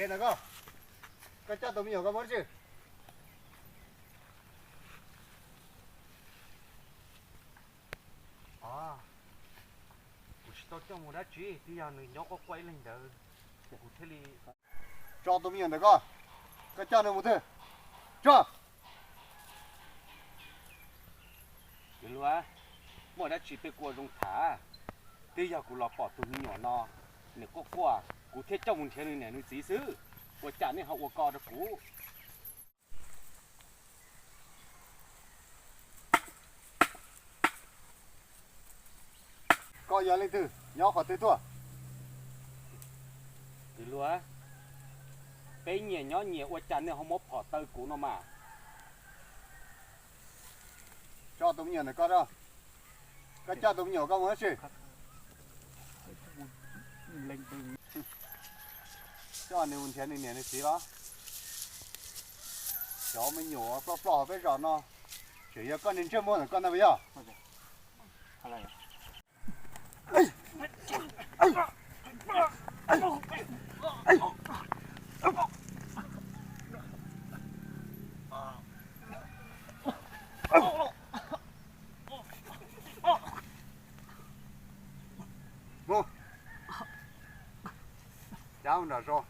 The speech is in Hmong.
Ntawm koj, koj coj tus me nyuam koj muab tsi? Kuv tsis tau coj mus dab tsi, twb yog nws nyob quaj quaj ib leeg ntawd, kuv thiaj li. Tso tus me nyuam ntawm koj, koj coj nws mus twg? Tso. Kwv Luag, muaj dab tsi peb kuj ua zoo tham. Twb yog kuv los pom tus me nyuam no, nws quaj quaj, kuv thiaj coj mus nrhiav nws niam nws txiv xwb. Ua cas nej ho ua ko rau kuv? Koj yog leej twg, nyob qhov twg tuaj? Kwv Luag, peb nyias nyob nyias, ua cas nej ho muab phom taw kuv no mas? Tso tus me nyuam ntawm koj, koj coj tus me nyuam koj mus dab tsi? Coj nws mus nrhiav nws niam nws txiv los? Cov me nyuam ploj ploj peb zos no, tseem yog koj niag ntsej muag ntawm koj ntag puas yog? Mus, cab mus nram zos.